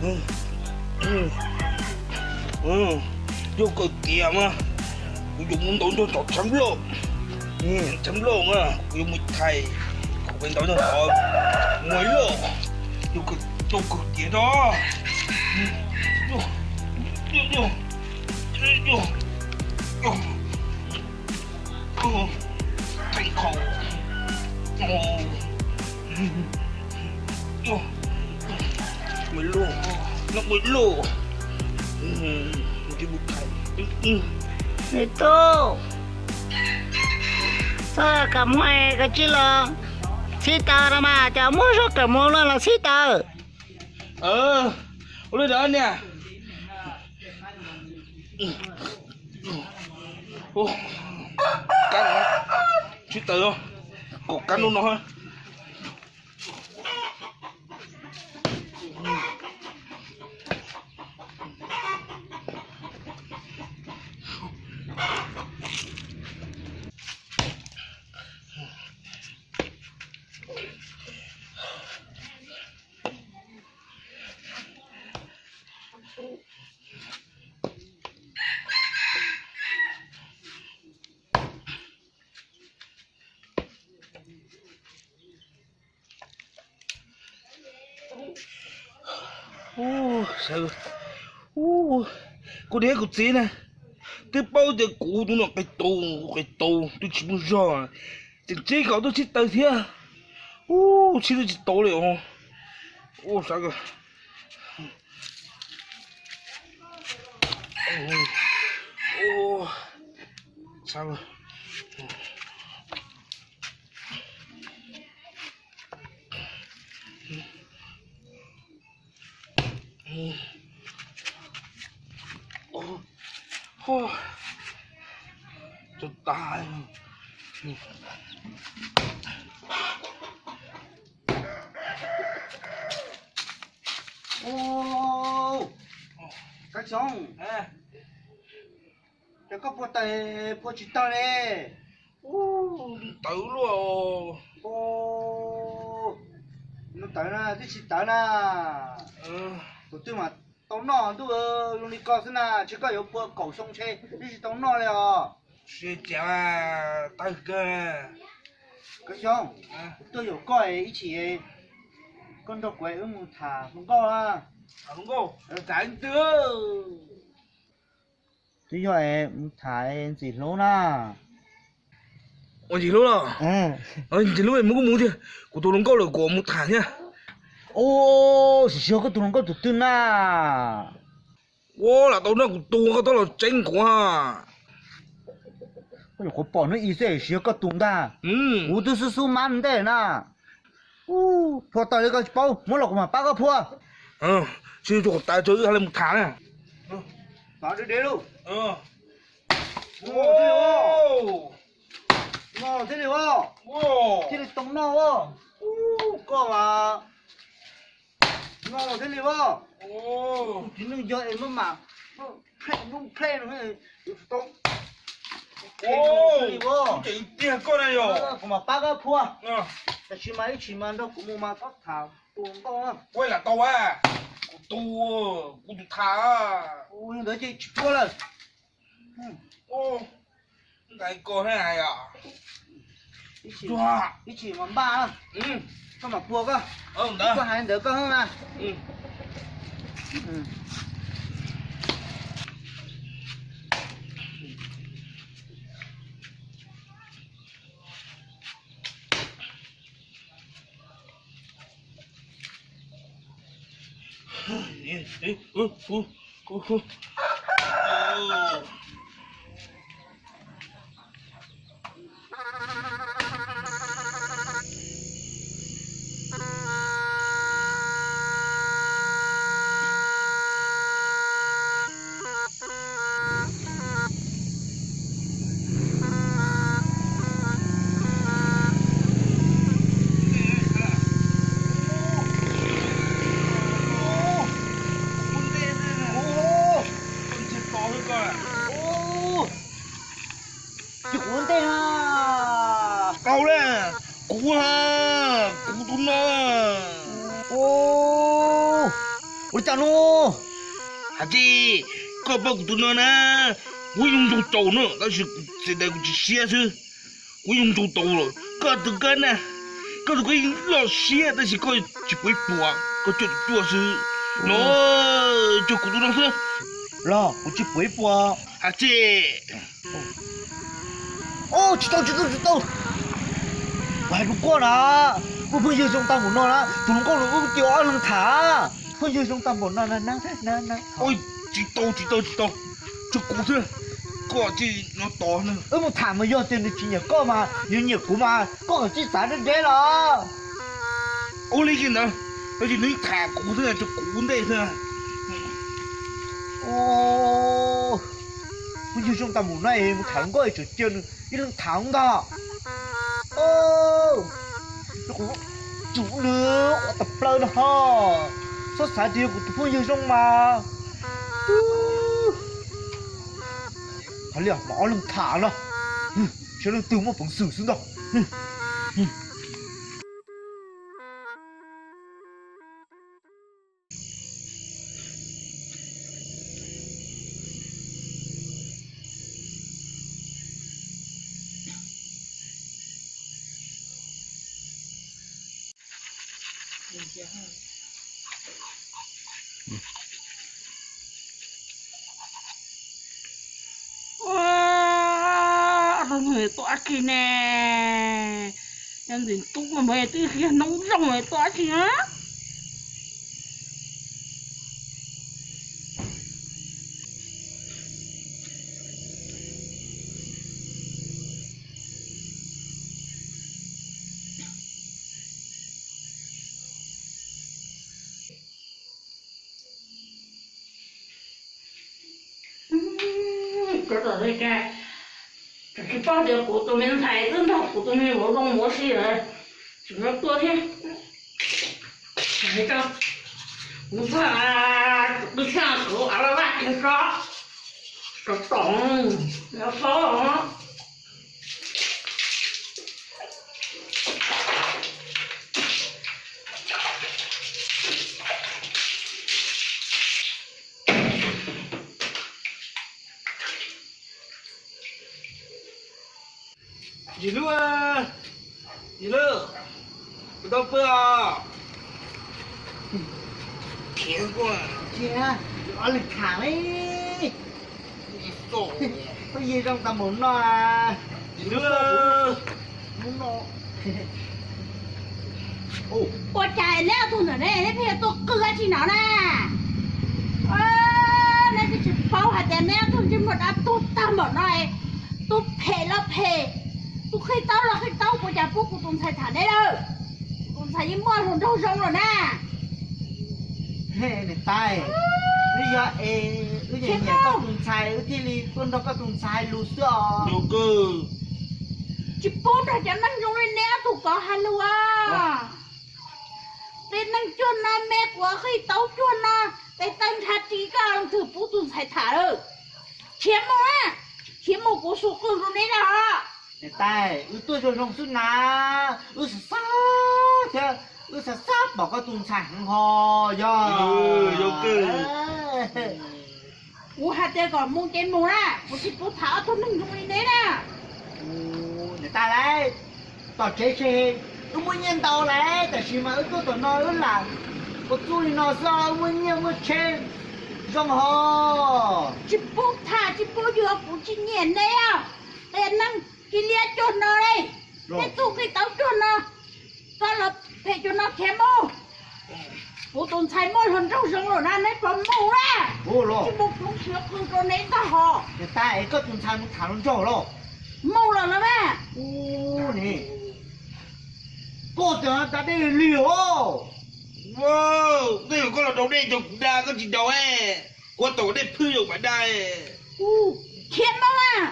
Yog kawg tiag mas kuv yuav mus ntaus nrog cov tshav loj, tshav loj mas kuv yuav mus thaiv, kuv pem ntaus nrog cov muaj loj, yog kawg tiag no. Theej khaum. Muaj loj, no muaj loj. Me tub, txhob kam muag, koj tsis los txhib taws no mas, cas muab zog kawm mus no los txhib taws. Ua li ntawd niam. Txhib taws, kom kab hnub no. Kuv niam kuv txiv na, twb paub tias kuv tus no qis tus, kuv qis tus twb tsis muaj zog, tseem txib kom tuaj txhib taws thiab. Ub, txhib twb tsis tau li os. Ub, sav, sav. Tus tas. Kab Xyooj, cas koj phua taws phua tsis tawg li? Tawv luaj. Tawv na, twb tsis tawv na. Tus twg mas tau noj ntuj, zoo li koj xwb na, tsis koj yuav phua kaum xyoo ntshe twb tsis tau noj li os. Tsis tias tawg kawg. Kab Xyooj, kuv tuaj yaum koj ib chim, koj nrog kuv wb mus tham hluas nkauj na. Tham hluas nkauj? Tham ib ntwg. Twb yog es mus tham ntxim hlub na. Ua ntxim hlub los? Ntxim hlub mus kuj mus tiag, kuv tus hluas nkauj lawm kuv mus tham thiab. Ub, sim siv koj tus hluas nkauj tus twg na? Ua lam tau noj kuv tus, koj txhob los tseeb kuv. Koj nyuam qhuav pom hnub ib xwb siv koj tus ntag. Kuv twb xub xub mab ntej na. Phua tawg li koj tsis paub, muab los kuv mam pab koj phua. Tsis tu kom tas tso wb hais li mus tham na. Tom deb deb lauj. No thiaj li os. No thiaj li os. Thiaj li tau noj os. Koj mas no thiaj li os. Tus txiv neej yog es maj mam phem lub phem no. Tau thiaj li os. Kuv mam pab koj phua. Tam sim mas ib chim mas nrog kuv mus mas txhob tham tus nkauj. Kuv lam tau, kuv tus, kuv tus tham. Ntawd ces tsis phua lawm. Ntawd koj thiab os. Ib chim mas npaj, koj mam phua koj. Koj hais ntawd koj na. Ces kuv ua ntej na. Kau na, kuv na, kuv tus no. Ua li Nub, hais tias koj pab kuv tus no na, kuv yeej nrug tau no tab sis txawm tias kuv tsis siab xwb. Kuv yeej nrug tau lawm, koj tus kab na, koj tus kab yeej loj siab tab sis koj tsis pub ib puas, koj coj cuaj xwb no, coj kuv tus no xwb. Los kuv tsis pub ib puas. Hais tias tsis tau, tsis tau, tsis tau. Kuv hais rau koj na, kuv phooj ywg zoo tag npaum no na, tus hluas nkauj no wb cia ob leeg tham. Phooj ywg zoo tag npaum no na. Tsis tau, tsis tau, tsis tau, tsuas kuv xwb, koj tsis no tos na. Wb mus tham mas yog tias nws tsis nyiam koj mas nws nyiam kuv mas koj kom tsis txav deb deb los. Ua li ntawd, tab sis nws tham kuv xwb, tsuas kuv ntej xwb. Phooj ywg zoo tag npaum no es mus tham nkauj es tseem cia nws ib leeg tham ntag. Tsum nws ua tas plaws no ho, txhob xav tias yog kuv tus phooj ywg zoo mas. Hos li mam ob leeg tham no, saib leej twg muaj peev xwm xwb ntag. Ua, ob tug neeg tuaj dab tsi ne? Yog ntxim tub mas npawg twb yog noob zoo tuaj dab tsi na. Cov tom tsev, tseem tsis paub tias kuv tus me ntxhais twb nrog kuv tus me vauv zoo ua si lawm, tseem no tuaj thiab. Kuv txhaj, kuv txhaj kuv a la vaj kiag tso, tso tom no paub. Yim lub, yim lub, kuv tau pw os. Khiav, ob leeg tham li. Phooj ywg zoo tag npaum no. Ua cas neb ob tug ntawm ne neb pheej yuav tuaj qw dab tsi no na? Neb twb tsis paub hais tias neb ob tug ntsej muag dab tuag tag npaum no, tus phem los phem, tus qhib taub los qhib taub, ua cas pub kuv tus ntxhais tham neb lawm? Kuv tus ntxhais yeej muaj hluas nraug zoo lawm na. Niam tais, wb yog es wb nyiam nyiam koj tus ntxhais wb thiaj li tuaj nrog koj tus ntxhais hais lus xwb os. Tsis pub nrog cov neeg zoo li neb ob tug kov hais lus. Tej neeg cuag no me quav qhib taub cuag no, tes taw ntshav ris koj leej twg pub tus ntxhais tham lawm. Khiav mus na, khiav mus kuv xu qw rau neb na. Niam tais, wb tuaj zoo zoo xwb na, wb xav xav thiab wb xav xav pom koj tus ntxhais heev ho yog. Kuv hais tias kom mus ces mus na, kuv tsis pub tham ob tug neeg zoo li neb na. Niam tais lauj, tom tsev tsev wb muaj nyiaj ntau lauj, tab sis mas wb tuaj tom no wb lam ua txuj li no xwb, wb muaj nyiaj muaj tsheb zoo ho. Tsis pub tham tsis pub yuav, kuv tsis nyiam neb os. Tej neeg cia li cuag no li, tej tug qhib taub cuag no, koj los phem cuag no khiav mus. Kuv tus ntxhais muaj hluas nraug zoo lawm na, neb puas mus na? Tsis mus kuv xu qw rau neb ntag ho. Niam tais, koj tus ntxhais mus tham hluas nraug los? Mus lawm los mas. Koj cov da dej lig os. Tej zaum koj los daus dej cov kuv da koj tsis daus, kuv tom dej phwj zaum mam da. Khiav mus mas.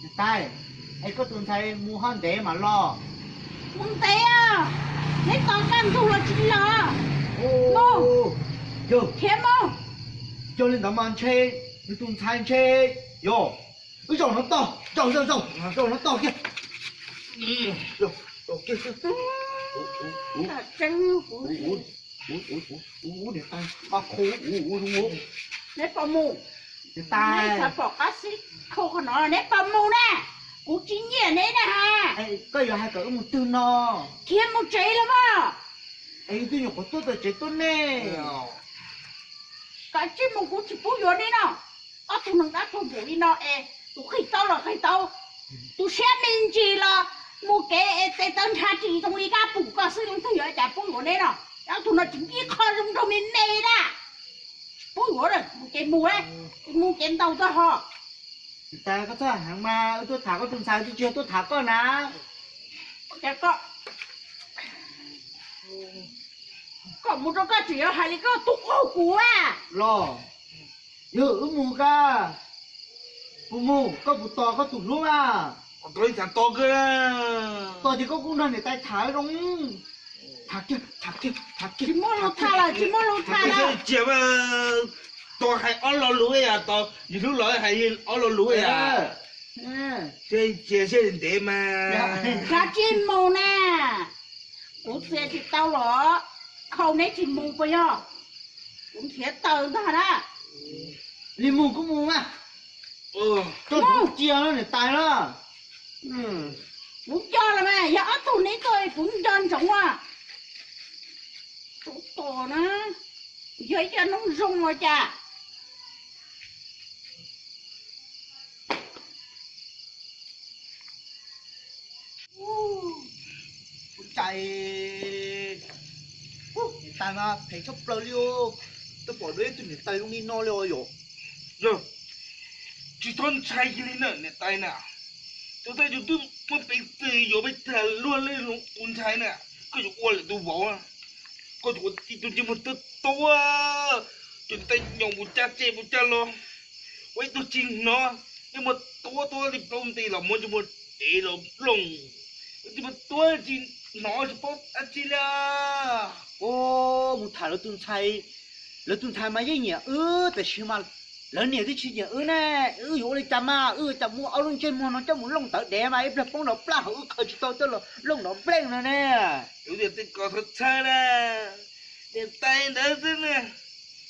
Niam tais, es koj tus ntxhais mus ho ntev mam los? Mus ntev os, neb tos kaj ntug los tsis los. Mus, khiav mus. Yog li ntawd mas ntshe nws tus ntxhais ntshe, yog, wb zaum no tog, zaum, zaum, zaum, zaum no tog kiag. Tseeb kuv Ua, ua, ua, niam tais, qhov qhov ua, ua, ua. Neb puas mus? Niam tais, neb xav pom qab xib khau qhov no, neb puas mus na? Kuv tsis nyiam neb na ha. Koj yuav hais kom wb mus twg no? Khiav mus tsev los mas. Es twb nyuam qhuav tuaj tom tsev tuaj nej. Kav tsij mus, kuv tsis pub yuav neb no. Ob tug neeg dab tuag npaum li no es tus qhib tau los qhib tau, tus siab me ntsis los mus kev es tes taw nrhav tsis zoo li kab pum koj xwb, leej twg yuav cas pub yuav neb no? Ob tug no tsis ib qho zoo nraug me me na. Tsis pub yuav, mus ces mus, mus ces ntaus tau ho. Niam tais, koj txhob heev mas, wb tuaj tham koj tus ntxhais, wb twb tsis yog tuaj tham koj na. Koj, koj mus rau koj tseem yuav hais li koj tuaj qaug kuv a. Los, yog wb mus koj puas mus, koj puas tos koj tus hlub a? Tos ces koj kuj nrog niam tais tham zoo. Tham kiag, tham kiag, tham kiag. Tsis muaj lus tham lawm, tsis muaj lus tham lawm. Tos hais ob lo lus yam, tos yus hlub los hais ob lo lus yam. Seb cia seb ntev mas. Kav tsij mus na. Kuv txiav tsis tau los khau neb tsis mus puas yog? Kuv nrhiav taws ntag na. Li mus kuj mus mas. Koj cia niam tais na. Kuv nco los mas, yog ob tug neb tuaj kuv nco ntsoov a. Tus tos na, yog ib co noob zoo ua cas. Ua cas niam tais mas phem tshaj plaws li os. Twb pom dua ib tug niam tais zoo li no li os yom. Yog, tsis txhob ntshai kiag li na niam tais na. Tus tais yus twb muaj peev xwm yuav peb tag luag li tus ntxhais na. Koj yuav ua lawm tus vauv, koj yuav ua tib tug ntsej muag tuab tuab, tus niam tais nyoos mus caj tseg mus caj los, ua ib tug tsis hnov, ntsej muag tuab tuab li plaub nti los muab ntsej muag dev los ploog, ntsej muag tuab tsis hnov tsis paub dab tsi li. Ua, mus tham lawv tus ntxhais, lawv tus ntxhais mas yeej nyiam wb tab sis mas lawv niam twb tsis nyiam wb ne. Wb yuav ua li cas mas, wb ua cas muab ob lub ntsej muag no coj mus looj tawv dev mas ib pliag poob nrov plaj hauv, wb khaws tsis tau coj los looj nrov npleej no ne. Yus tias tej ko txhob txhawj na, niam tais ntawd xwb na,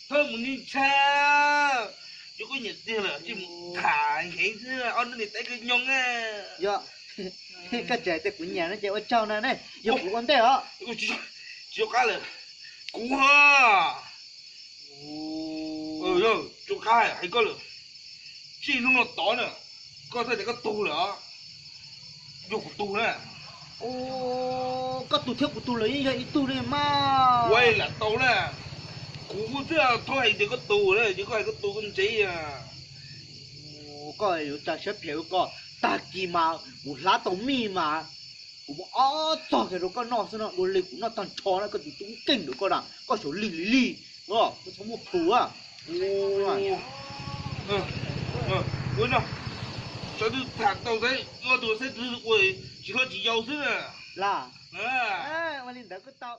txhob mus ntshai. Yog koj nyiam tiag lawm cia mus tham heev xwb, ob niam tais kawg nyoos na. Yog, koj tseem hais tias kuv nyiam no ces ua tsaug no ne, yog kuv ua ntej os. Tsis nco qab lawm, kuv ho. Tsis nco qab hais koj lawm, txij hnub no tod na, koj txhob tias koj tug lawm os, yog kuv tug na. Koj tug thiab kuv tug los yeej yog ib tug ne mas. Ua lam tau na, kuv twb txhob hais tias koj tug na, ces koj hais koj tug koj ntsev. Koj yuav tsa siab phem ua koj, tag kis mas kuv hlab tau mij mas kuv muab ob txog kiag rau koj noj xwb no, dua li kuv noj tag nrho na, koj tus tub keej rau koj na, koj xyaum lig li lig, koj txhob muaj plhu. Ua no, xyov twb tham tau xwb, ob tug xwb twb ua tsis hlob tsis yau xwb na. Ua li ntawd koj tau.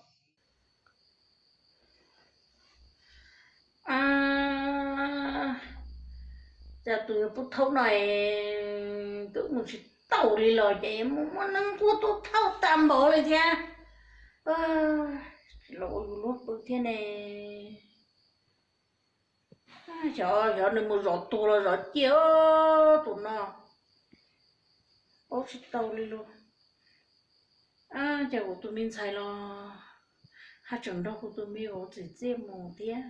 Cas tus yawg Pub Thaub no twb mus tsis tau li los ces mus muaj neeg tuaj tuaj thauj tag npaum li thiab. Tsis los ua yus luag pw thiab ne. Xyov, xyov nws mus zov tuag los zov ciaj tus no, paub tsis tau li lauj. Ces kuv tus me ntxhais los haj tseem nrog kuv tus me vauv txim txiaj mus thiab.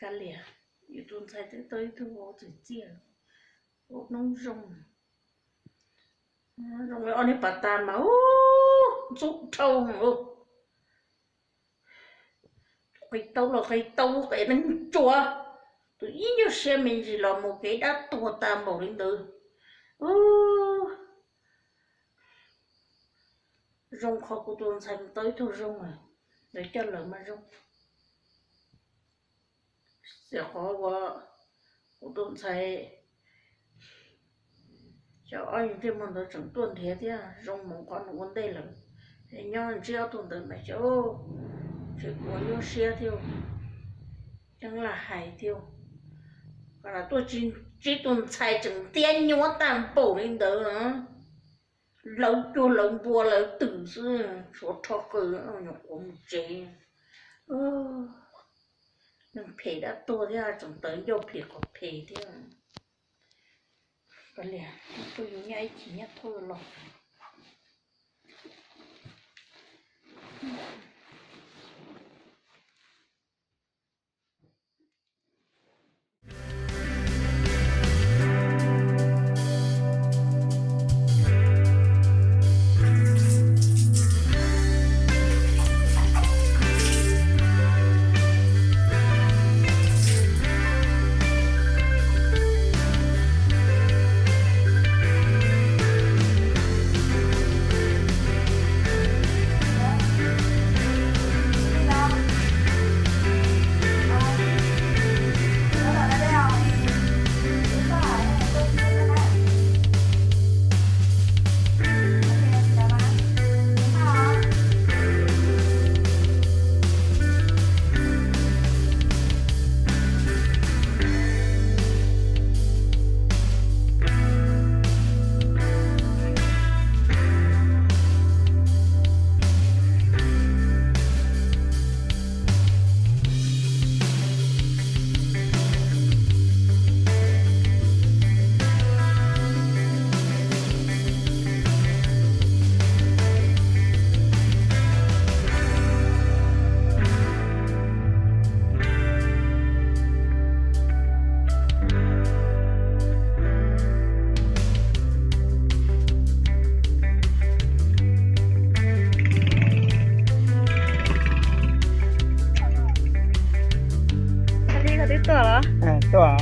Kav liam, yus tus ntxhais twb tau ib tug vauv txim txiaj, vauv noob zoo, zoo li ob niag pas tas mas ntxub dhau. Qis tau los qis tau, qis neeg tsuas, tus ib nyuag siab me ntsis los mus kev dab tuag tag npaum li ntawd. Zoo qhov kuv tus ntxhais mus tau ib tug zoo, lawv coj lawv mas zoo. Xyov qhov uas kuv tus ntxhais, xyov ob yus ntsej muag ntawd tseem tuaj nrhiav thiab, zoo mus qhov nws ua ntej lawm. Es nyob ntsib ob tug ntawd mas xyov, tsis ua nyuaj siab thiab, yeej lam hais thiab. Koj lam tuaj ntsib tus ntxhais tseem tiab nyuab tag npaum li ntawd. lawv cuag lawv npua lawv twm xwb, tshuav rho qw nyuam qhuav mus tsev. Neeg phem dab tuag thiab tseem tawv ncauj phem qhov phem thiab. Kav liam, tuaj yus nyob ib chim nyob thauj los. Koj twb tuaj los? Tuaj.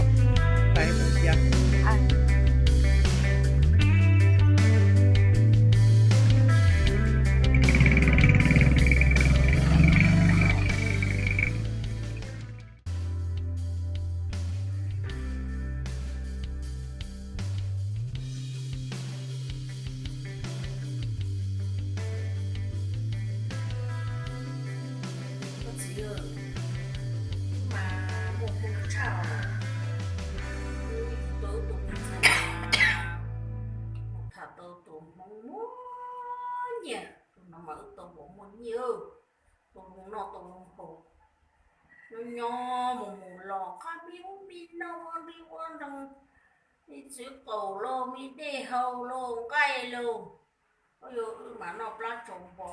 Koj txiv, wb mas muaj hmoo tshaj os. Wb tau tus me ntxhais mas mus tham tau tus hmoob muaj nyiaj, tus no mas wb tau mus muaj nyiaj, tau mus noj tau mus haus, nyob nyob mus mus los qab me ub me no li ua nrog me txiv qaum los me dej haus los nqaij los. Ua rau wb mas noj plab tsaus npo,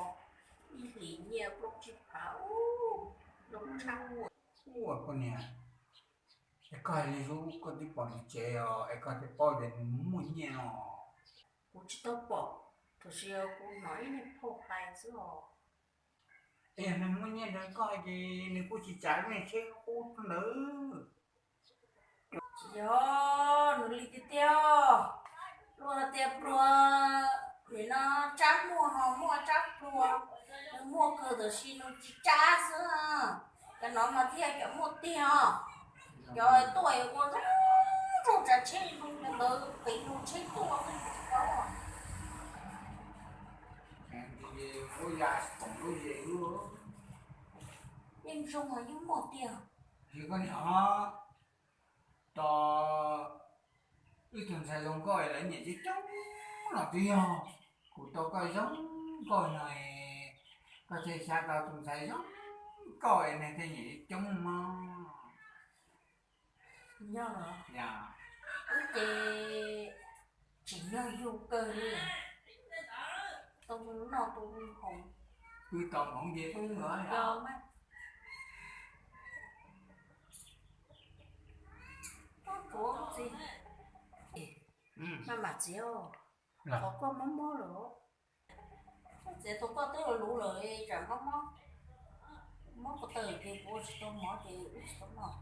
ib hlis nyiaj plaub tsib phav, ub, zoo tshaj. Ua koj niam, es koj hais li ub koj twb pom nws tsev os, es koj twb paub tias nws muaj nyiaj os? Kuv tsis tau pom, tab sis kuv hnov ib niag phauj hais xwb os. Es yog nws muaj nyiaj nrog koj ces nws kuj tsis tsav nej tsheb qub ntawd. Tsis yog, nws li tiag tiag. Luag tias pluag, nim no tsab muaj ho muaj tsab pluag. Nws muaj kawg tab sis nws tsis tsab xwb. Cov no mas thiaj cov muaj tiag os. Cov tuaj ua zoo zoo tsav tsheb zoo li ntawd qiv nws tsheb tuaj xwb tsis paub. Yeej zoo mas yeej muaj tiag. Koj niam, tos wb tus ntxhais zoo nkauj lawv niam coob coob los twb yog kuv tau koj zoo nkauj no, koj thiaj xyav tau tus ntxhais zoo nkauj es nws thiaj niam coob mog. Yog los? Wb ces tsim nyog yug kawg li, tau noj tau haus, wb tau hmoov ces wb yog mas. Koj txiv, maj mam txiv, qhov koj mob mob lawm. Koj txiv tus koj twb luv lawm, tsam mob mob, mob ko taw ces kuv ua tsis tau mov ces wb tsis tau noj.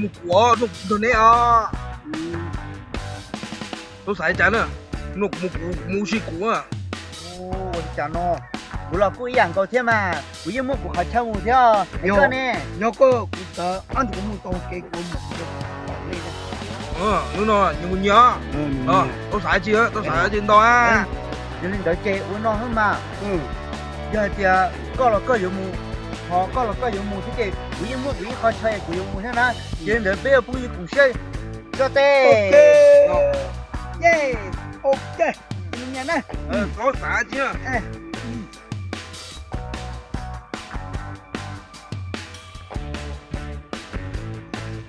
Mus kuv, nug nrog neb os. Tau xav cas na, nug kuv mus kuv, kuv mus ua si kuv. Ua li cas no, Kuv los kuj ib yam nkaus thiab mas, kuv yeej muaj kuv qhov chaw mus thiab. Yog koj ne? Yog koj, kuv txawm ab ntsuav mus tau kev kuv mus. Hnub no nyias mus nyias. Tau xav tsis, tau xav tsis ntau. Yog li ntawd ces ua no hab mas, yog hais tias koj los koj yuav mus, ho koj los koj yuav mus thiab ces kuv yeej muaj kuv ib qho chaw kuv yuav mus thiab na. Yog li ntawd peb ua phooj ywg koom siab tso tes. Tau xav tsis.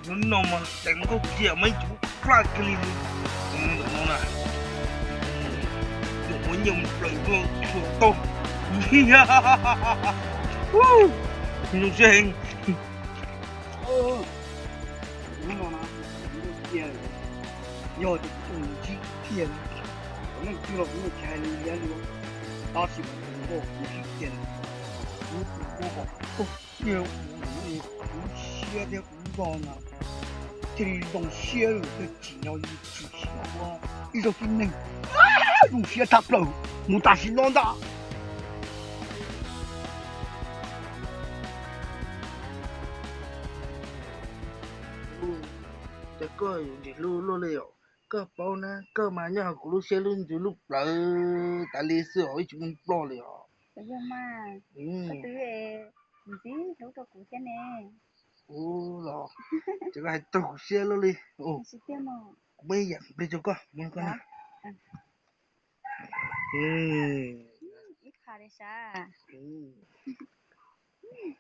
Hnub no mas teev nkauj tiam mas ib tug plaj kiag li. Ntawm no na, ua nyiaj plaws tuaj tau. Zoo siab heev. Hnub no na, yog tias kuv tau ntsib kiag, kuv leej twg los kuv yeej tsis hais li liab li, tab sis kuv ntsib kiag, kuv tus koj kom koj kiag kuv, kuv siab thiab kuv nrog na, thiaj li zoo siab lawm thiaj tsim nyog yus tshwm sim ua ib zaug tib neeg zoo siab tshaj plaws mus tam sim no ntag. Cas koj yuav ntsej hlub luaj li os? Koj paub na, koj mas nyob hauv kuv lub siab lub ntsws lub plawv tas li xwb os, ib tsis muaj ploj li os. Puas yog mas? Koj twb ntxim hlub rau kuv thiab ne. Ua los, ces koj hais raug kuv siab luaj li. Kuv muaj ib yam pliag rau koj, muab koj na. Ib qha li sav.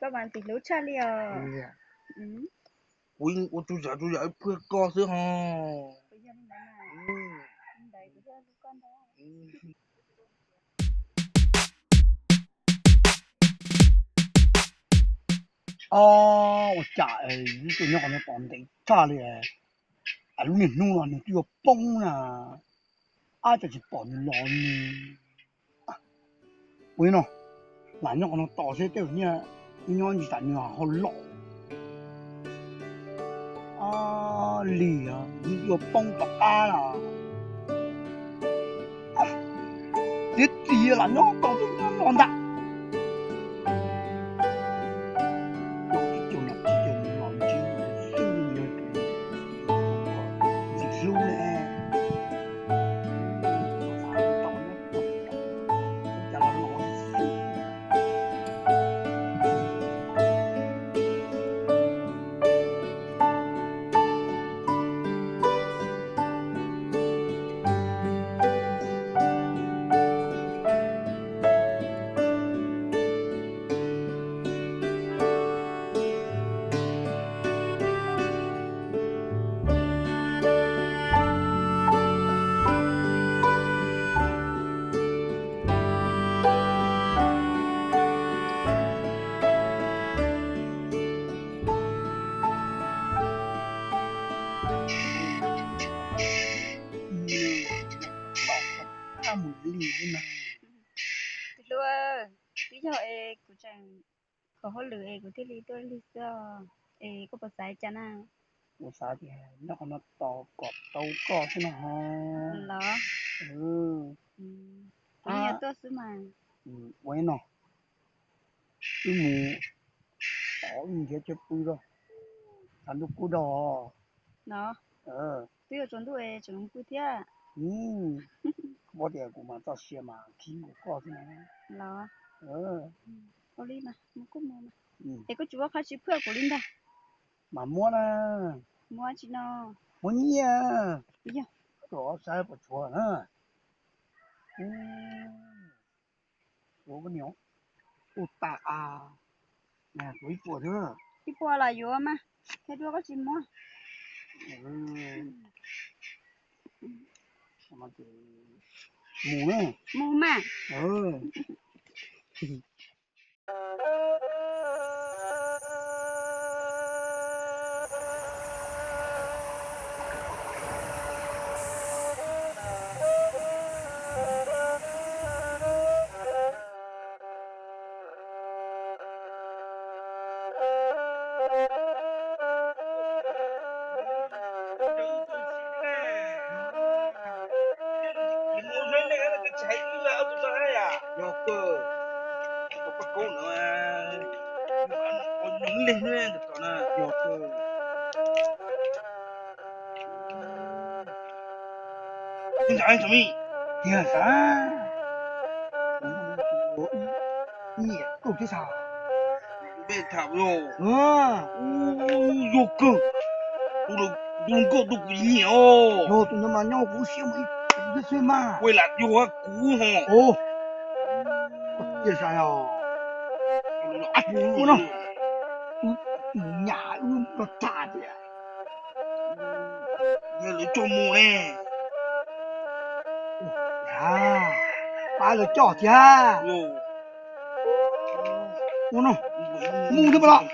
Koj mas ntxim hlub tshaj li os. Kuv yeej ua tsuj zam tsuj zam ib pliag koj xwb ho. Ob, ua cas es ib tug nyob qhov no tos ntev tshaj li. Lub niag hnub no nws twb yuav poob na, ab, cas tsis pom nws los li. Ua li no, lam nyob qhov no tos seb tej zaum nyiaj nyob ntsis tas nws ho los. Lig, nws twb yuav poob tom qab lawm. Tiav txiv lam nyob tos twb nyob los ntag. Ntxim hlub ne. Tus hlub, twb yog es kuv tseem kho hauj lwm es kuv thiaj li tuaj lig xwb os. Es koj puas xav li cas na? Kuv xav tias nyob qhov no tos kom tau koj xwb no ho. Los? Kuv yeej yuav tuaj xwb mas. Ua li no, wb mus tod wb nrhiav chaw pw los, tshav ntuj kub dog. Los, twb yuav tsaus ntuj es tseem mus pw thiab. Koj paub tias kuv mas txoj sia mas khib nkaus koj xwb na. Los? Ua li mas mus kuj mus mas. Es koj tsis muab qhov tsis phuaj kuv li ntag. Mas muab na. Muab tsis no? Muab nyiaj. Yog, saib puas tshuav na. Tshuav, koj niam, ua tas a, tshuav ib puas thiab. Ib puas los yuav mas, thiab duab koj tsis muab. Mus na. Mus mas. Yog kawg. Koj no, nyob leeg ne, tom na. Yog kawg. Ntawd Tsam Mim, tiag sav, nyiam koj thiab sav. Peb tham los, yog kawg, tus hluas nkauj tus kuv nyiam os. Yog tus ntawd mas nyob kuv siab mus ib xwb mas. Ua lam yog kuv ho. Tiag sav os. Ua no, wb mus nyas wb los tham tias. Yog lawv coj mus ne. Pab lawv coj thiab. Ua no, mus thiab mas los.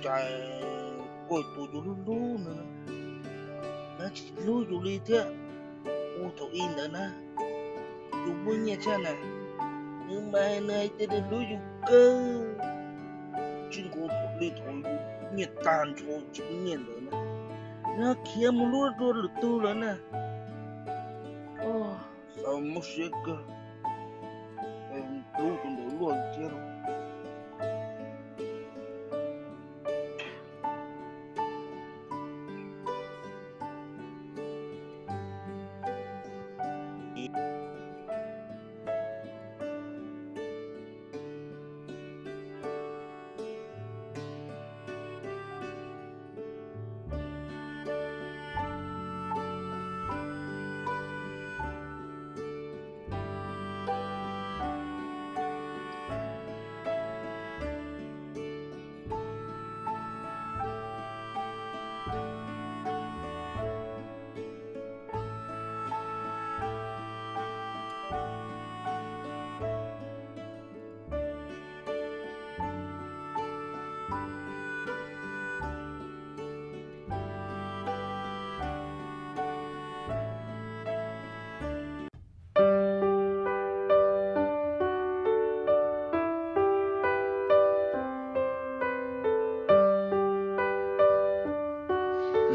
Cas kuj tus yus hlub hlub no, nws tsis hlub yus li thiab. Ua thaum ub ntawd na, yus muaj nyiaj tshaj na, nws mas nws hais tias nws hlub yus kawg. Tsis nkaus thaum li thaum yus nyiaj tag nrho tsis muaj nyiaj ntawd na, nws khiav mus hlub dua lwm tus lawm na. Xav mob siab kawg, hlub tus ntawd luaj thiab.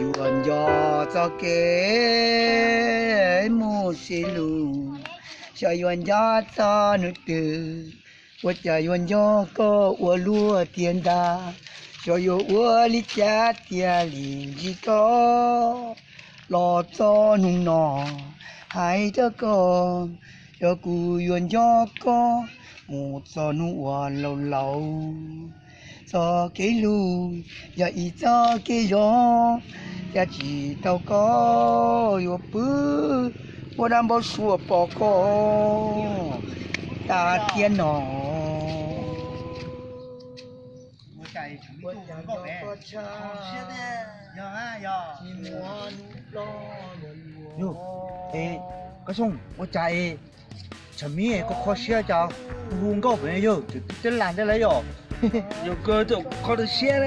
Yuav nco txoj kev mus sib hlub, xyov yuav nco txog hnub twg. Ua cas yuav nco koj ua luaj tiag ntag, xyov yuav ua li cas thiaj li ntsib koj los txog hnub no. Hais rau koj, xyov kuv yuav nco koj mus txog hnub uas laus laus. Txoj kev hlub yog ib txoj kev zoo, cas tsis tau koj yuav pw ua dab npau suav pom koj tag thiab no. Yog, Kab Xyooj, ua cas es Tshav Mib koj kho siab cas hu hu nkauj pem yog twb twb lam ntej lawm yom? Yog kawg, kho siab.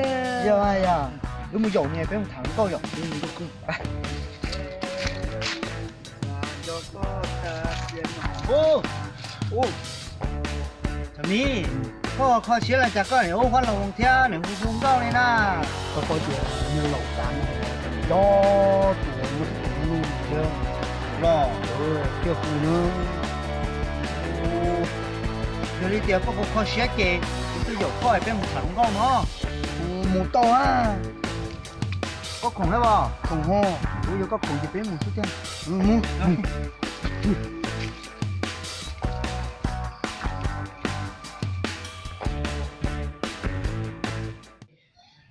Yog, yog, wb mus yaum nws peb mus tham nkauj yom. Tshav Mib, koj kho siab los cas koj niam ua Huab Loos thiab niam hu hu nkauj li na? Koj paub tias niag laus tas no, nco tus muaj tus hlub thiab los thiaj hu na. Yog li tias koj kho siab ces kuv tuaj yaum koj peb mus tham hluas nkauj no. Mus tau na. Koj khoom thiab os? Khoom ho. Kuv yog koj khoom ces peb mus xwb thiab.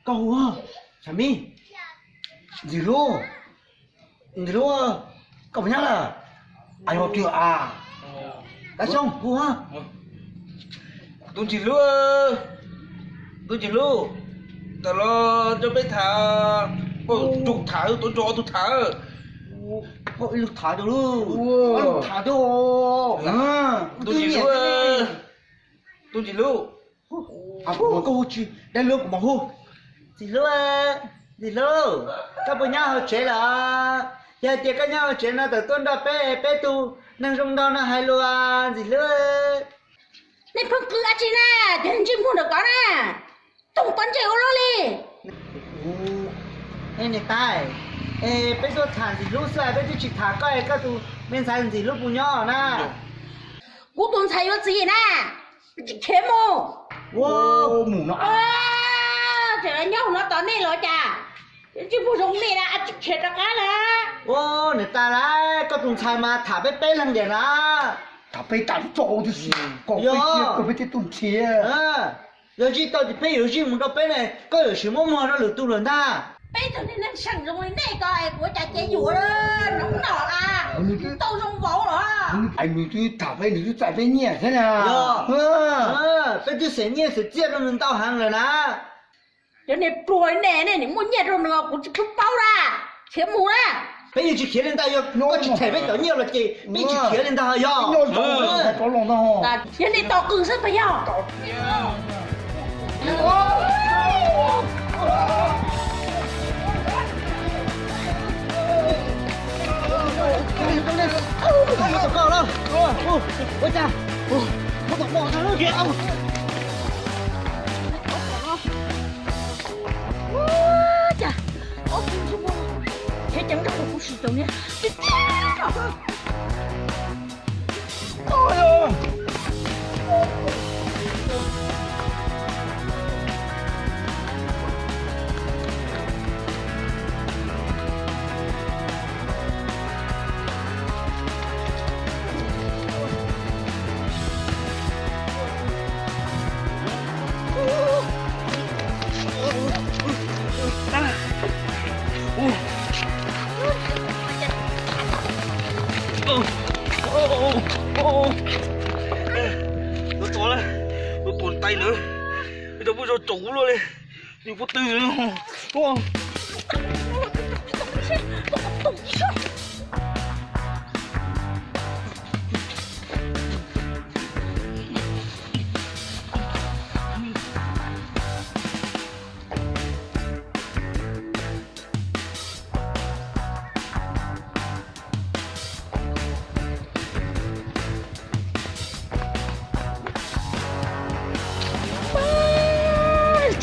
Koj hu, Tshav Mib, Ntxim Hlub, Ntxim Hlub, koj puas nyob lawm? Yog tiag as, Kab Xyooj hu. Tus Ntxim Hlub, tus Ntxim Hlub, tawm los nrog peb tham, nrog tham, tuaj nrog ob tug tham. Ib lub tham rau lub, ob lub tham rau. Tus Ntxim Hlub, tus Ntxim Hlub. Koj hu tsis dab lub kuv mam hu. Ntxim Hlub, Ntxim Hlub, koj puas nyob hauv tsev lawm? Yog hais tias koj nyob hauv tsev no tawm tuaj nrog peb, peb tus neeg zoo nraug no hais lus, Ntxim Hlub. Nej pheej qw dab tsi na, cov ntsej muag nraum tod na, toog pob ntseg ua luaj li. Niam tais, Peb tuaj tham ntxim hlub xwb, peb twb tsis tham koj, koj tus me ntxhais ntxim hlub puas nyob na? Kuv tus ntxhais yuav txiv na, tsis khiav mus. Mus no, nyob no tos nej los cas? Tsis muaj zoo nej na, tsis khiav rov qab na. Ua, niam tais lauj, koj tus ntxhais mas tham peb peb leeg tiag na. Tham peb tas tso, koj peb thiaj tuaj nrhiav. Yog zij tau ces peb yuav zij mus rau peb ne, koj yuav sim muab muag rau lwm tus lawm ntag. Peb tug neeg seem zoo li nej ko es kuv cas ces yuav nov no a, tau zoo vauv los. Nws twb tham peb, nws twb txais peb nyiaj thiab na. Peb twb xeem nyiaj xeem txiaj rau nws ntau heev lawm na. Cov niag pluag nej, nej nim muaj nyiaj rau nws kuv tsis paub na. Khiav mus na. Peb yeej tsis khiav li ntag, yog koj tsis them peb cov nyiaj los ces peb tsis khiav li ntag yog. Yog nej tos qws xwb pas yog. Cas ob tug ntsej muag thiab ceeb nrog kuv sim tau niag tiag tiag. Tua tua, tua tua tais ntawd, ib tug pub zog tsaus luaj li, yus pub twg no.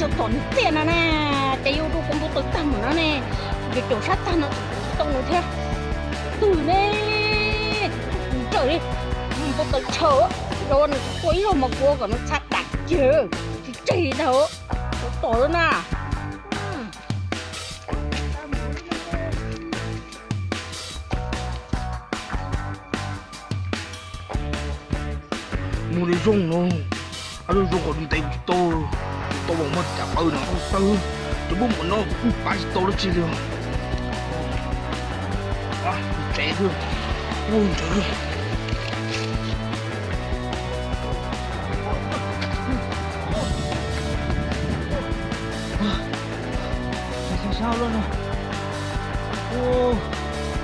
Tso tom nws tiaj no na, ces yuav rau kuv npau taws tag mus no ne, ces caum sab tag no tau nws thiab. Twg ne, kuv ntsawj li, npau taws tshawv, rau nws tua ib zaug mas kuv kom nws txha dam kiag, tsis tseg li ntag, tso tom na. Mus li zoo no, ab zoo zoo kom ntev tsis tau, tsis tau los muaj cam paws no tau tawg, cov npub mom no kuj pav tsis tau dab tsi li. Tsev xwb, ua ntawd. Sab sab loj no.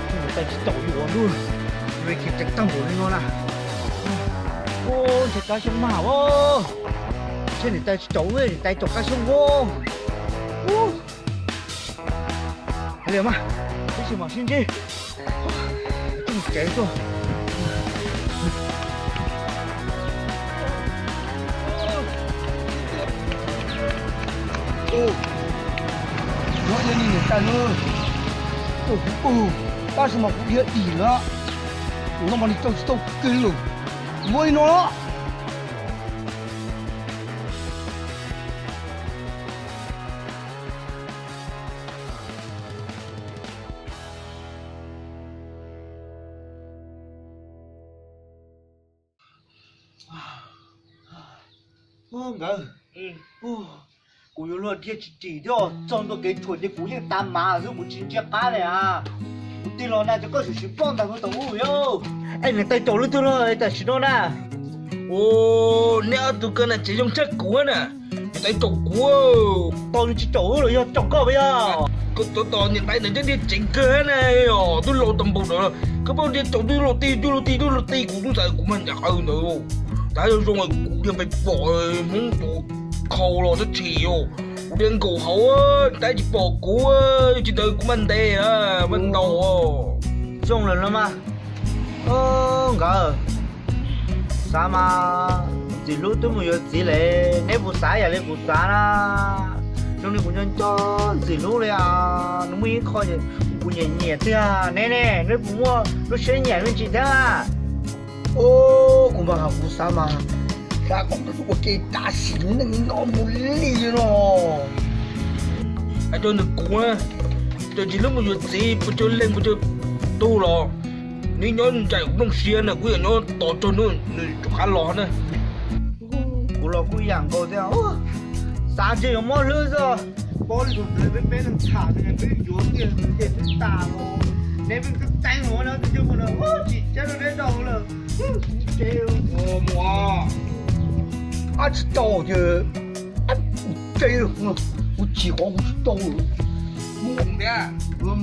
Niam tais tsis caum yuav ntuj, yuav khiav ceev tag npaum li no na. Ntshe kab xyoob mag os. Ntshe niam tais tsis caum, niam tais caum kab xyoob os. Hais li mas, tab sis mam sib ntsib. Tseem tsev tuaj. Nyob yog niam tais na, kuv pw, tab sis mas kuv dhia dim lawm, kuv no mas nws caum tsis tau kiag li. Muab li no. Nkawd, kuv yuav luag dhia tsis dim thiab, txog ntua kev tshuam ces kuv yeej tas mas xwb, kuv tsis ntsia qab li as. Kuv tig los na ces koj sim sim ploj ntag tau ub yog. Es niam tais caum leej twg los tam sim no na? Ua, neb ob tug kawg na tsev zoo tshaj kuv na. Niam tais caum kuv. Tau nws tsis caum los yog caum koj puas yog? Koj tos tos niam tais ntawd cov dhia tsev kawg na, os twb laus tag npaum ntawd, koj pheej dhia caum twb luag ti twb luag ti twb luag ti, kuv twb xav kuv mag ncav qawv ntawd. Tab yog zoo kuv dhia pem pom Hmoob tus khau los tab tsis, kuv dhia nkaum hauv, niam tais tsis pom kuv, tsis ntawd kuv mag ntes, mag ntaus. Zoo lawm los mas. Nkawd, xav mas ntxim hlub twb mus yuav txiv lawm, neb puas xav yam li kuv xav na? Zoo li kuv nco nco ntxim hlub li as, nws muaj ib qho ces kuv Kuv nyiam nyiam tiag ne, ne neb puas muaj lub siab nyiam me ntsis thiab? O, kuv mas kuv xav mas, xav kom ua ke tas sim neej nyob mus li no. Hais rau nws kuv, txawm tsis hlub mus yuav txiv puas cawg leej puas cawg tug los, nws nyob nraim kuv nplooj siab na, kuv yuav nyob tos txog hnub nws rov qab los na. Kuv los kuj ib yam nkaus thiab, xav ntshe yuav mob hlwb xwb. Paub li tus ntawd peb peb neeg tham, peb yuav tiag tiag peb tas los, neb peb txeeb txeeb los no, tus coj mus no tsis cab rau neb tau lawm. Mus, ab tsis tau tiag, kuv tsis qhov mus tsis tau lawm. Mus thiab,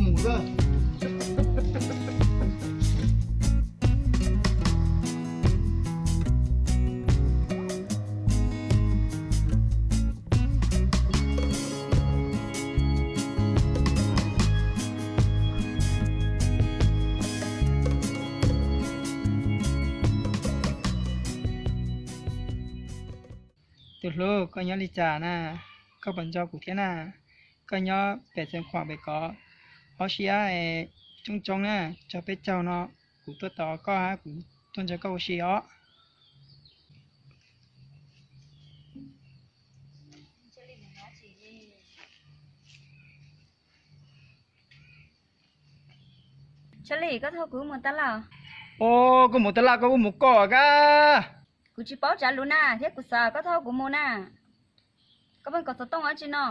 mus xwb. Tus hlub, koj nyob li cas na? Koj puas nco kuv thiab na? Koj nyob pem Xeev Khuam pem ko, ob siab coob coob na, tso peb caug no, kuv tuaj tos koj hab, kuv tuaj ntsib koj ua si os. Tshaj Lis, koj thauj kuv mus tas laj? O, koj mus tas laj koj kuj mus koj kab. Kuv tsis paub tsav lus na, thiab kuv xav koj thauj kuv mus na. Koj pheej kov xov tooj dab tsi no?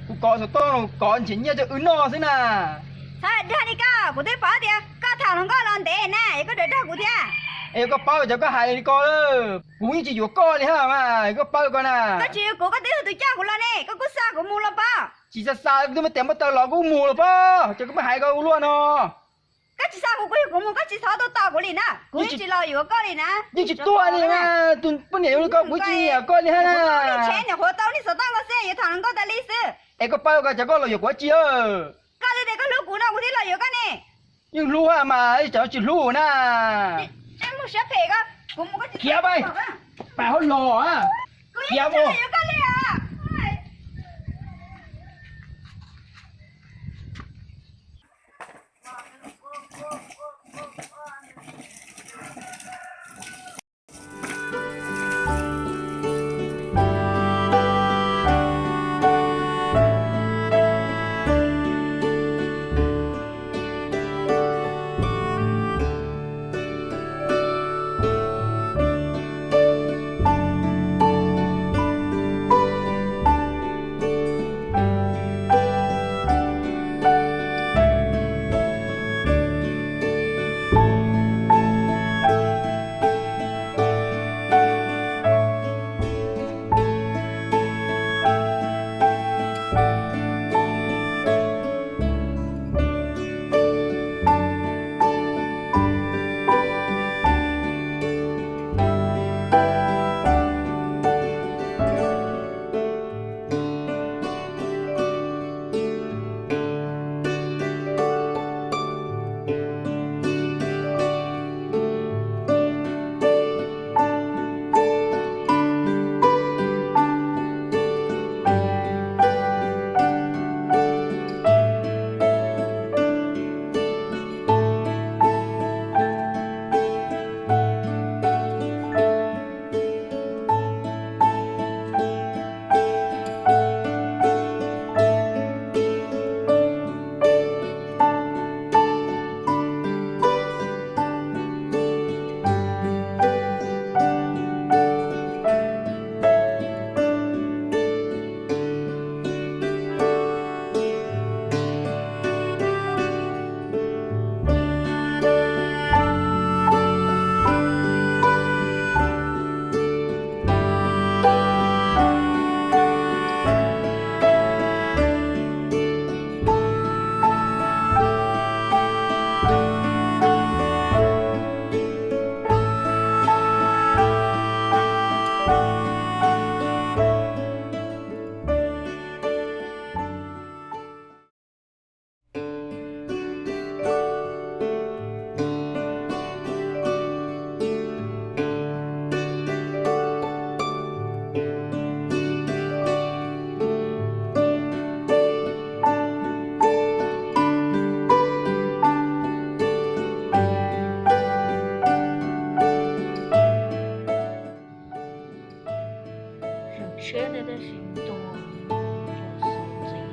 Kuv kov xov tooj los kov nrhiav nyiaj rau wb noj xwb na. Txhob dag li koj, kuv twb paub tias koj tham hluas nkauj los ntev na, es koj rov dag kuv thiab. Es koj paub cas koj hais li ko, kuv yeej tsis yuav koj li hab mas, koj paub ko na. Koj tsis yuav kuv, koj twb yog tus coj kuv los ne, koj kuj xa kuv mus los pob. Tsis xa xa, twb muab tes muab taw los kuj mus los pob, ces koj pheej hais ko ua luaj no. Koj tsis xa kuv, kuv yog kuv mus, koj tsis txhob tuaj tos kuv li na, kuv yeej tsis los yuav koj li na. Yeej tsis tuaj li, tus poj niam yuav li ko kuv tsis nyiam koj li hab na. Tsheb niam qhuav tau li xov tooj ko xwb, yuav tham hluas nkauj tas li xwb. Es koj paub ko cas koj los yuav kuv dab tsi? Koj twb tias koj hlub kuv no kuv thiaj los yuav koj ne. Yeej hlub mas, cas tsis hlub na. Mus siab phem ko, kuv mus, koj tsis khiav pais, pais hauv los, khiav mus. Tab sis ntuag rau xov ntxiv.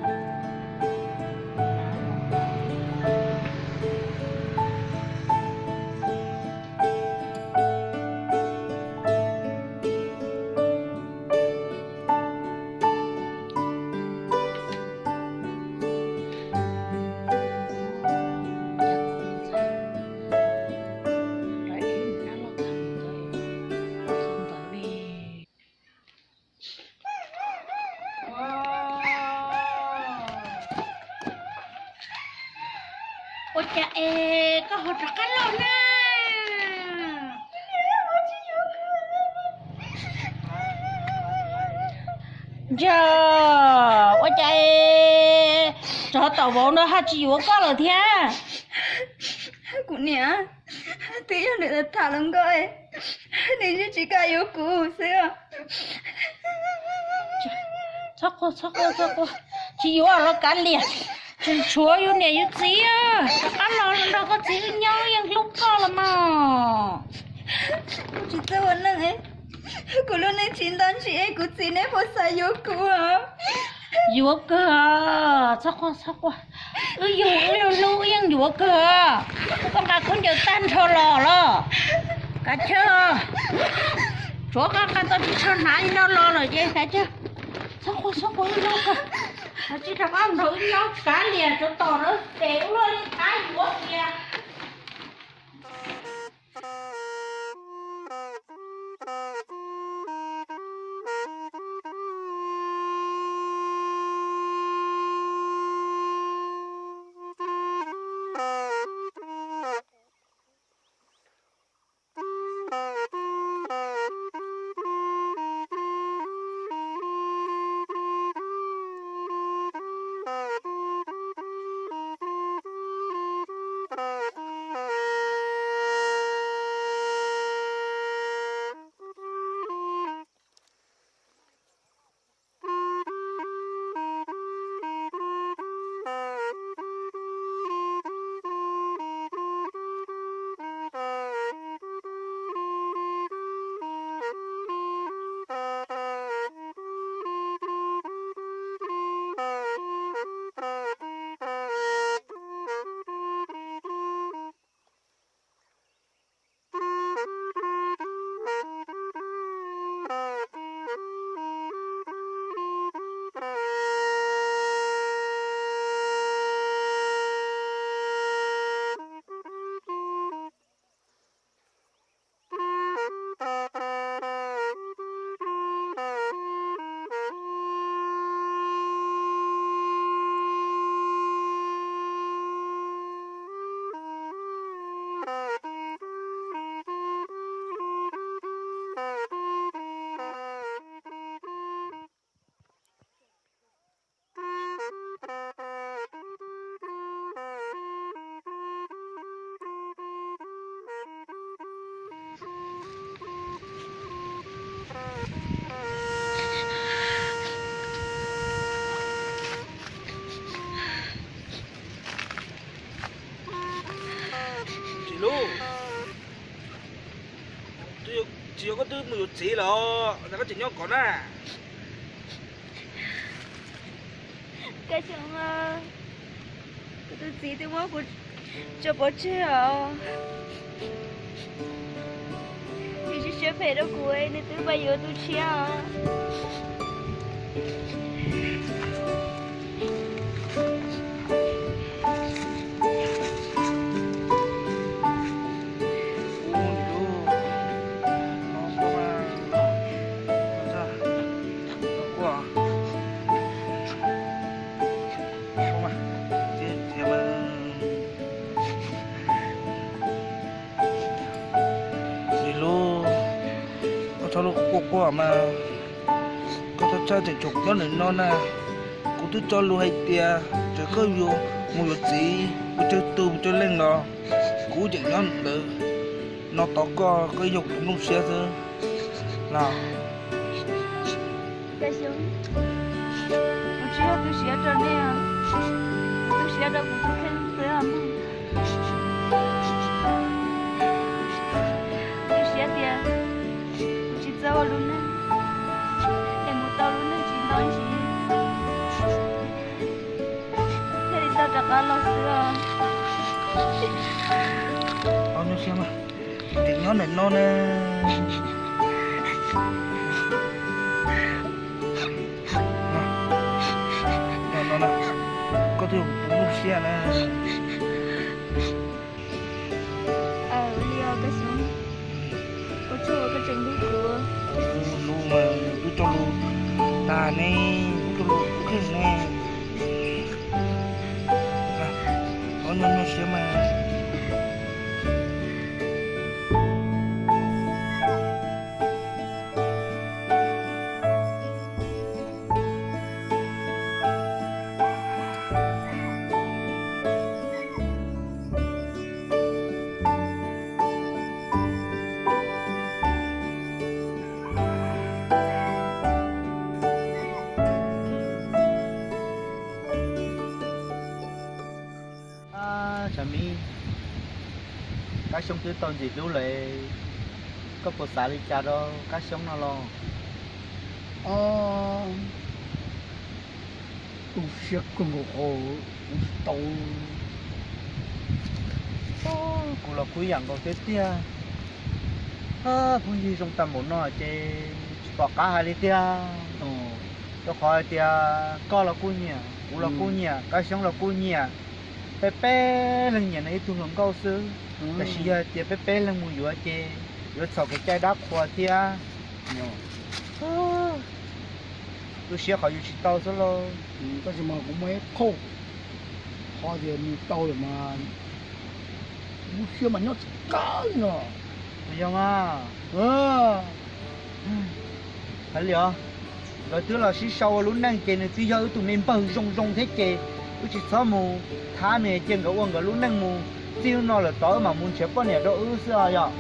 Ua cas es koj ho rov qab los na? Ntsia, ua cas es tsov tom vauv no ho tsis yuav koj lawm thiab? Kuv niam, twb yog nws tham los nkauj, nws yeej tsis kam yuav kuv xwb. Txhob quaj, txhob quaj, txhob quaj, tsis yuav los kav liam, tseem tshuav yus niam yus txiv, rov qab los nrog koj txiv nyob, yeej hlub koj los mas. Kuv tsis txawj ua neej, kuv lub neej tsis nto ntsis, kuv txiv neb puas xav yuav kuv? Yuav kawg, txhob quaj, txhob quaj, wb yug wb lub hlub yeej yuav kawg. Koj nqa khaub ncaws tag nrho los los, kav chawj, tsuav koj nqa tau tsis tshua hnav li no los lawm ces kav chawj. Txhob quaj, txhob quaj, wb hlub kawg. Tsis rov qab nrog wb nyob, kav liam tsov tom no ces wb luaj li qab yuav tias. Tsis lub, tsis yog koj twb mus yuav txiv los, koj tseem nyob kod na? Koj Xyoo, kuv tus txiv twb muab kuv tso pov tseg os. Nws siab phem rau kuv, nws twb pab yuav tus tshiab os. Txiv lub, koj txhob quaj quaj mas, koj txhob txhawj, tseem tshuav kuv nyob ntawm no na. Kuv twb tso lus hais tias txawm koj yuav mus yuav txiv pes tsawg tus pes tsawg leej los kuv yeej nyob ntawm no tos koj, koj yog kuv nplooj siab xwb los. Kuv tsis yog tu siab rau nej, kuv tu siab rau kuv tus kheej xwb os mog. Tu siab tias kuv tsis txawj ua lub neej, es mus tau lub neej tsis Siab mas, nws nyob ntawm no na. No, no, no, koj twb yog kuv tus nyuaj siab na. Li os Kab Xyooj, ua tsaug uas koj tseem hlub kuv. Lus mas twb cog lus tas ne, twb cog lus kheej ne. Koj nyuaj nyuaj siab mas. Tsam Mim, Kab Xyooj twb tau ntxim hlub lawm, koj puas xav li cas rau Kab Xyooj no los? Tu siab kawg nkaus, kuv tsis tau. Kuv los kuj ib yam nkaus thiab tiag. Phooj ywg zoo tag npaum no ces tsis pom qab hais li tiag. Rau qhov hais tias koj los kuj nyiam, kuv los kuj nyiam, Kab Xyooj los kuj nyiam. Peb peb leeg nyiam nws ib tug hluas nkauj xwb. Tab sis yog tias peb peb leeg mus yuav ces yuav txhaum kev cai dab qhuas thiab. Tu siab qhov yus tsis tau xwb lauj. Tab sis mas kuv muaj ib qhov, qhov tias nws tau lawm mas lub siab mas nyob tsis qab li no. Yog mas. Hais li os, nkawd twb los sib sau ua lub neej ces nws twb yog wb tus me npawg zoo zoo thiab ces wb tsis txhob mus thab nws, cia nkawd ua nkawd lub neej mus. Txij hnub no lawm tod wb mam mus nrhiav poj niam rau wb xwb os yom.